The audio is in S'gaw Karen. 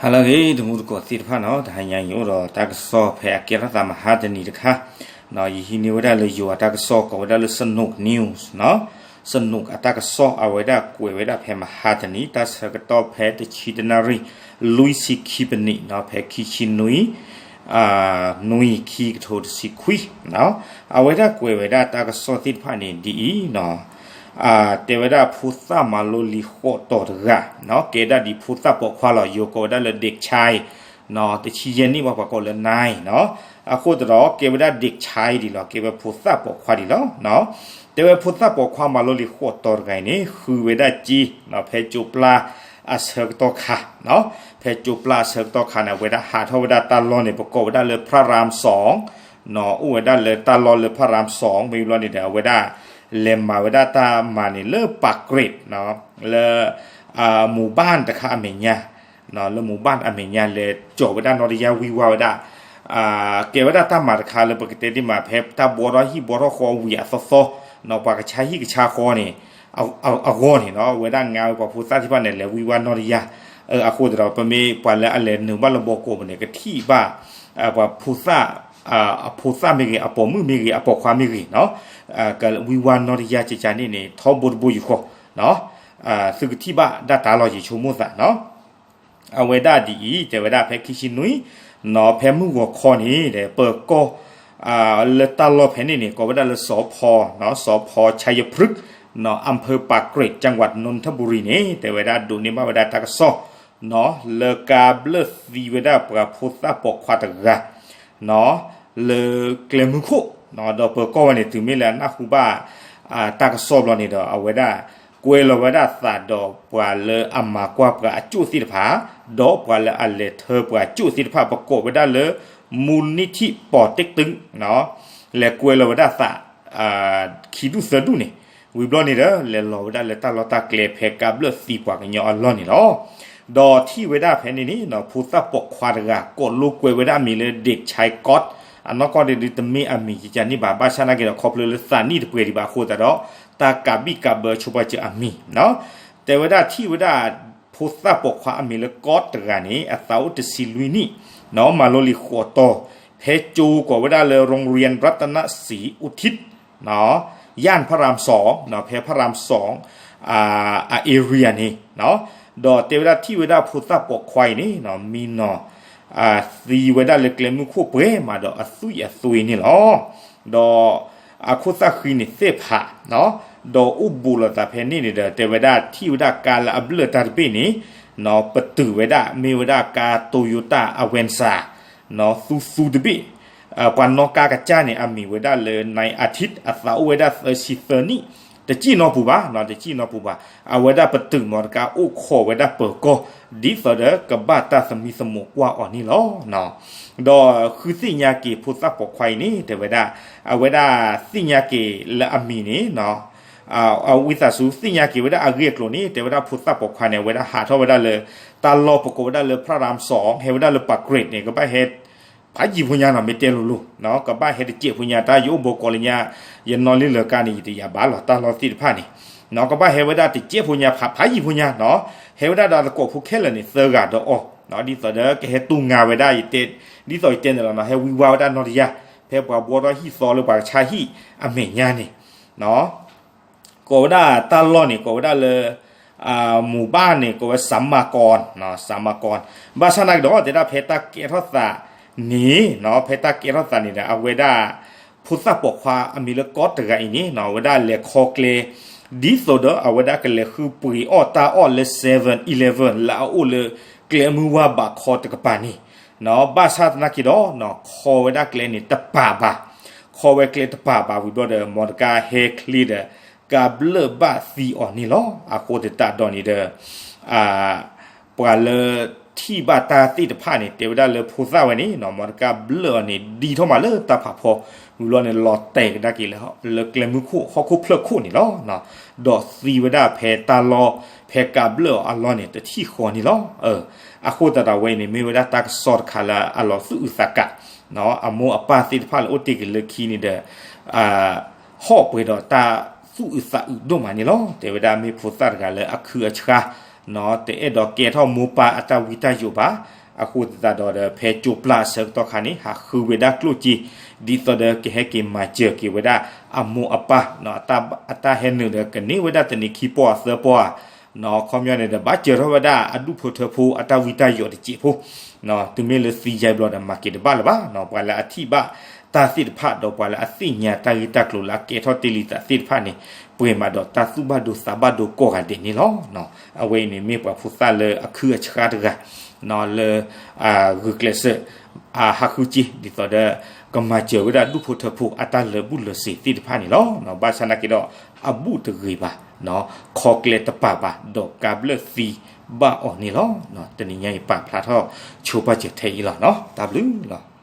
ဟါလၢအဂ့ၤ တံၤသကိးသ့ၣ်တဖၣ်နီၤ, တဟါညါအံၤအိၣ်ဒီးတၢ်ကစီၣ်ဖဲအကဲထီၣ်သးမဟါတနံၤတခါ, ယဟံးန့ၢ်ဝဲဒၣ်လၢယိၤအတၢ်ကစီၣ်ကိးဝဲဒၣ်လၢ Sanook News နီၤ, Sanook အတၢ်ကစီၣ်အဝဲဒၣ်ကွဲးဝဲဒၣ်ဖဲမဟါတနံၤ တၢ်ဆၢကတီၢ်ဖဲတဆံတနၣ်ရံၣ် လွံၢ်ဆံခံပနံးနီၤ, ဖဲခံဆံနွံ နွံ ခံကထိတဆံခွံ, အဝဲဒၣ်ကွဲးဝဲဒၣ်တၢ်ကစီၣ်သ့ၣ်တဖၣ်န့ၣ်ဒ်အံၤနီၤ, တဲဝဲဒၣ်ဖိသၣ်မၤလိလံာ်ဃိးတီၤတဂၤနီၤ, ကဲဒၣ်ဒ်ဖိသၣ်ပိာ်ခွါလီၤ, ယိၤကိးဝဲဒၣ်လၢ เด็กชาย နီၤ, တဆံယဲၢ်နံၣ်ဘၣ်ပှၤကိးလၢ နၢၢ် နီၤ, အဃိသတးဒီးကဲဝဲဒၣ် เด็กชาย ဒ်လီၤ, ကဲဝဲဖိသၣ်ပိာ်ခွါဒ်လီၤ. တဲဝဲဖိသၣ်ပိာ်ခွါမၤလိလံာ်ဃိးတီၤတဂၤအံၤန့ၣ် ဃုဝဲဒၣ်က့နီၤ, ဖဲကၠိပျၢ်အဆၢကတီၢ်ခါ, ဖဲကၠိပျၢ်အဆၢကတီၢ်ခါန့ၣ် အဝဲဒၣ်ဟးထီၣ်ဝဲဒၣ်တၢ်လီၢ်န့ၣ် ပကိးဝဲဒၣ်လၢ พระรามสอง နီၤ, အိၣ်ဝဲဒၣ်လၢတၢ်လီၢ်လၢ พระรามสอง မ့ၢ်ဘျီန့ၣ်ဒီး အဝဲဒၣ်လဲၤမၤဝဲဒၣ်တၢ်မၤန့ၣ်လၢ ปากเกร็ด နီၤ, လၢ หมู่บ้าน တခါအမဲာ်ညါ လၢ หมู่บ้าน အမဲာ်ညါ လဲၤကၠီၤဝဲဒၣ်နီၢ်တယၢ် ဝံဝါဝဲဒၣ်, ကဲဝဲဒၣ်တၢ်မၤတခါလၢပကတဲဒ်မး ဖဲတၢ်ဘှီထီၣ်ဟံၣ်ဘှီထီၣ်ဃီဝံၤအသီသီ, ပှၤကဆါဟံၣ်ကဆါဃီန့ၣ် အဂီၢ်န့ၣ်နီၤ, အဝဲဒၣ်ငါဝဲပှၤဖိသၣ်သ့ၣ်တဖၣ်န့ၣ် လဲၤဝံဝါနီၢ်တယၢ်, အဃိသတးဒီး ပမ့ၢ်ပှၤလၢအလဲၤနုာ်ဘၣ်လၢဘီကိးပူၤန့ၣ် ကထံၣ်ဘၣ် ပှၤဖိသၣ် အဖိသၣ်မ့ၢ်ဂ့ၤ အပိာ်မုၣ်မ့ၢ်ဂ့ၤ အပိာ်ခွါမ့ၢ်ဂ့ၤနီၤ, ကဝံဝါနီၢ်တယၢ်ကကန့ၣ်န့ၣ် ထီဘိတဘိယူၢ်ဃီ, သုကထံၣ်ဘၣ်ဒၣ်တၢ်လီၢ် ယဆိကမိၣ်သးနီၤ. အဝဲဒၣ်ဒ်အံၤ တဲဝဲဒၣ်ဖဲခံဆံနွံနီၤ, ဖဲမုၢ်ဂီၤခီန့ၣ် ပၢၤကီၢ် လၢတၢ်လီၢ်ဖဲန့ၣ်န့ၣ် ကိးဝဲဒၣ်လၢ สภ. နီၤ, สภ. ชัยพฤกษ์ နီၤ, อำเภอปากเกร็ด จังหวัดนนทบุรี န့ၣ် တဲဝဲဒၣ်ဒိးန့ၢ်ဘၣ်ဝဲဒၣ်တၢ်ကစီၣ်နီၤ, လၢကါဘျၢၣ်သံဝဲဒၣ်ပှၤဖိသၣ်ပိာ်ခွါတဂၤ နီၤ, လၢကျဲမုၢ်ခိၣ်နီၤ, ဒီးပၢၤကီၢ်ဝဲန့ၣ် တုၤမ့ၢ်လၢအနၢ်ဟူဘၣ် တၢ်ကစီၣ်ဘျီန့ၣ်ဒီး အဝဲဒၣ်ကွဲလီၤဝဲဒၣ်သးဒီးပှၤလၢအမၤကွၢ်ပှၤအကၠိၣ်သ့ၣ်တဖၣ်, ဒီးပှၤလၢအလဲၤထၢပှၤကၠိၣ်သ့ၣ်တဖၣ် ပကိးဝဲဒၣ်လၢ มูลนิธิป่อเต็กตึง နီၤ, လဲၤကွဲလီၤဝဲဒၣ်သး ခံဒူၣ်သၢဒူၣ်န့ၣ်, ဝံၤဘျီန့ၣ်ဒီး လဲၤလီၤဝဲဒၣ်လၢတၢ်လီၢ်တၢ်ကျဲဖဲကါဘျၢၣ်သံပှၤကညီအလီၢ်န့ၣ်လီၤ. ဒီးထံၣ်ဝဲဒၣ်ဖဲန့ၣ်န့ၣ်နီၤ, ဖိသၣ်ပိာ်ခွါတဂၤ ကိးလိာ်ကွဲဝဲဒၣ်အမံၤလၢ เด็กชายก๊อต, အနီၢ်ကီၢ်ဒ်တမ့ၢ်အမံၤကကန့ၣ်ဘၣ်, ဘၣ်ဆၣ်သနာ်က့ဒီး ခီဖျိလၢသးနံၣ်တပှဲၤဒံးဘၣ်အဃိသတးဒီး တၢ်ကးဘံၣ်ကးဘၢဆိပာ်စၢၤအမံၤနီၤ, တဲဝဲဒၣ်ထံၣ်ဝဲဒၣ် ဖိသၣ်ပိာ်ခွါအမံၤလၢ ก๊อต တဂၤန့ၣ် အသးအိၣ်တဆံလွံၢ်နံၣ်နီၤ, မၤလိလံာ်ဃိးတီၤ, ဖဲကၠိကိးဝဲဒၣ်လၢ โรงเรียนรัตนศรีอุทิศ နီၤ, ย่านพระรามสอง နီၤ, ဖဲ พระรามสอง အ area န့ၣ်နီၤ, ဒီးတဲဝဲဒၣ်ထံၣ်ဝဲဒၣ်ဖိသၣ်ပိာ်ခွါအံၤန့ၣ်နီၤ, မံနီၤ သံဝဲဒၣ်လၢကျဲမုၢ်ခိၣ်ပှဲၤမးဒီးအသွံၣ်အသွံၣ်န့ၣ်လီၤ. ဒီးအခိၣ်သၣ်ဃံန့ၣ်သ့ၣ်ဖးနီၤ, ဒီးအိၣ်ဘူးလိာ်သးဖဲန့ၣ်န့ၣ်ဒီး တဲဝဲဒၣ်ထံၣ်ဝဲဒၣ်ကါလၢအဘျၢၣ်တၢ်တဘ့ၣ်န့ၣ်နီၤ, ပတုာ်ဝဲဒၣ် မ့ၢ်ဝဲဒၣ်ကါ Toyota Avanza နီၤ, သူသူတဘ့ၣ်, ပှၤနီၣ်ကါကစၢ်န့ၣ် အမံၤဝဲဒၣ်လၢ นายอาทิตย์ အသးအိၣ်ဝဲဒၣ်သၢဆံသၢနံၣ်, တစံၣ်နီၢ်ပူၤဘၣ်နီၤ, တစံၣ်နီၢ်ပူၤဘၣ်, အဝဲဒၣ်ပတုာ်မီတကါအိၣ်ခိးဝဲဒၣ်ပၢၤကီၢ် ဒ်သိးဒီးကဘၣ်တၢ်သမံသမိးကွၢ်အီၤန့ၣ်လီၤ. ဒီးဃုသ့ၣ်ညါက့ၤဖိသၣ်ပိာ်ခွါအံၤန့ၣ် တဲဝဲဒၣ် အဝဲဒၣ်သ့ၣ်ညါက့ၤလၢအမံၤန့ၣ်နီၤ, အဝံသးစူၤသ့ၣ်ညါက့ၤဝဲဒၣ်အဂ့ၢ်အကျိၤန့ၣ် တဲဝဲဒၣ်ဖိသၣ်ပိာ်ခွါန့ၣ် အဝဲဒၣ်ဟးထီၣ်ဝဲဒၣ်လၢ တၢ်လီၢ်ပကိးဝဲဒၣ်လၢ พระรามสอง ဟဲဝဲဒၣ်လၢ ปากเกร็ด န့ၣ် ကဘၣ်ဟဲ ဖးယံၤဖိညါနီၤ, မ့ၢ်တဲလိၤလိၤနီၤ, ကဘၣ်ဟဲတစဲးဖိညါ, တၢ်ယအိၣ်ဘီကိးလၢညါ ယနီၣ်လံလၢကါန့ၣ် ယတယာ်ဘၣ်လီၤ, တၢ်လီၢ်သ့ၣ်တဖၣ်န့ၣ် နီၤ, ကဘၣ်ဟဲဝဲဒၣ်တစဲးဖိညါ ဖးဖးယံၤဖိညါနီၤ, ဟဲဝဲဒၣ်ဒီးသကိးဖိခဲလၢာ်န့ၣ် သၢဂၤဒီးအီၤနီၤ, ဒ်သိးဒီးကဟဲတူၢ်ငါဝဲဒၣ်ယတဲ, ဒ်သိးယတဲန့ၣ်လီၤနီၤ, ဟဲဝံဝါဝဲဒၣ်နီၢ်တယၢ် ဖဲပှၤဘှီထီၣ်ဟံၣ်သီလၢပှၤကဆါဟံၣ်အမဲာ်ညါန့ၣ်နီၤ. ကိးဝဲဒၣ်တၢ်လီၢ်န့ၣ် ကိးဝဲဒၣ်လၢ မူၤဘၣ်န့ၣ် ကိးဝဲ สามมากร နီၤ, สามมากร, ဘၣ်ဆၣ်သနာ်က့ဒီး တဲဒၣ်ဖဲတၢ်ကဲထီၣ်သးန့ၣ်နီၤ, ဖဲတၢ်ကဲထီၣ်သးန့ၣ်ဒီး အဝဲဒၣ် ဖိသၣ်ပိာ်ခွါအမံၤလၢ ကီၢ် တဂၤအံၤန့ၣ်နီၤ, အဝဲဒၣ်လဲၤခီကျဲ ဒ်သိးဒီးအဝဲဒၣ်ကလဲၤဃုပှ့ၤအီၣ်တၢ်အီၣ်လၢ seven eleven လၢအအိၣ်လၢကျဲမုၢ်ဝါဘးခီတကပၤန့ၣ်နီၤ, ဘၣ်ဆၣ်သနာ်က့ဒီးနီၤ, ခီဝဲဒၣ်ကျဲန့ၣ်တပာ်ဘၣ်, ခီဝဲကျဲတပာ်ဘၣ်ဝံၤဘျီဒီး မီတကါဟဲချ့ဒီး ကါဘျၢၣ်ဘၣ်သံအီၤန့ၣ်လီၤ. အဃိသတးဒီးန့ၣ်ဒီး ပှၤလၢထံၣ်ဘၣ်တၢ်သ့ၣ်တဖၣ်န့ၣ် တဲဝဲဒၣ်လၢဖိသၣ်ဝဲန့ၣ်နီၤ, မီတကါဘျၢၣ်အီၤန့ၣ် ဒံထီၣ်မးလၢတၢ်ဖးဖီ, ဝံၤဘျီန့ၣ် လီၤတဲာ်ကဒါက့ၤလၢ လၢကျဲမုၢ်ခိၣ်ဟီၣ်ခိၣ်ဖျၢၣ်ခိၣ်န့ၣ်လီၤ. ဒီးသံဝဲဒၣ်ဖဲတၢ်လီၢ် ဖဲကါဘျၢၣ်အီၤအလီၢ်န့ၣ် တထံၣ်ဃီန့ၣ်လီၤ. အဃိသတးဒီးဝဲအံၤန့ၣ် မ့ၢ်ဝဲဒၣ်တၢ်ကစီၣ်တခါလၢအလီၤသူၣ်အုးသးကး အမိၢ်အပၢ်သ့ၣ်တဖၣ်လၢအိၣ်တ့ၢ်က့ၤလၢခံန့ၣ်ဒီး ဟီၣ်ပှဲၤဒီးတၢ်သူၣ်အုးသးအုးဒိၣ်မးန့ၣ်လီၤ. တဲဝဲဒၣ်မ့ၢ်ဖိသၣ်တဂၤလၢအခုအဆှါ တအဲၣ်ဒိးကဲထီၣ်မိၢ်ပၢ်အတၢ်ဝံတၢ်ယိးဘၣ်. အဃိသတးဒီး ဖဲကၠိပျၢ်အဆၢကတီၢ်ခါန့ၣ် ဟးဃုဝဲဒၣ်ကျိၣ်စ့ ဒ်သိးဒီးကဟဲက့ၤမၤစၢၤက့ၤဝဲဒၣ် အမိၢ်အပၢ် အတၢ်ဟဲနုာ်ဒီးကန့ၢ်ဝဲဒၣ်တနံၤခံပီၢ်သၢပီၢ်ဧါ, ခီပညီန့ၣ်ဒီး ဘၣ်စၢၤထီၣ်ဝဲဒၣ်အဒူၣ်ဖိထၢဖိအတၢ်ဝံတၢ်ယိးတစဲးဖိ, တုၤမ့ၢ်လၢသံယါဘျီဒီး မၤက့ၤတဘၣ်လၢၤဘၣ်. ပှၤလၢအထံၣ်ဘၣ်တၢ်သ့ၣ်တဖၣ် ဒီးပှၤလၢအသ့ၣ်ညါတၢ်ဂ့ၢ်တၢ်ကျိၤလၢအကဲထီၣ်တ့ၢ်လံသးသ့ၣ်တဖၣ်န့ၣ် ပှဲၤမးဒီးတၢ်သူၣ်ဘၣ်ဒိသးဘၣ်ဒိကိးဂၤဒဲးန့ၣ်လီၤ. အဝဲအံၤန့ၣ်မ့ၢ်ပှၤဖိသၣ်လၢအခုအဆှါတဂၤ လၢ ဂုာ်ကျဲးစၢး အဟးဃုစ့ ဒ်သိးဒီး ကမၤစၢၤဝဲဒၣ်ဒူၣ်ဖိထၢဖိအတၢ်လၢာ်ဘူၣ်လၢာ်စ့ၤသ့ၣ်တဖၣ်န့ၣ်လီၤ. ဘၣ်ဆၣ်သနာ်က့ဒီး အဘူၣ်တဂ့ၤဘၣ်, ခီကျဲတပာ်ဘၣ် ဒီးကါဘျၢၣ်သံဘၣ်အီၤန့ၣ်လီၤ. တနံၤညါအံၤပာ်ဖျါထီၣ်ဆိပာ်စၢၤထဲအံၤလီၤ. တၢ်ဘျုးလီၤ.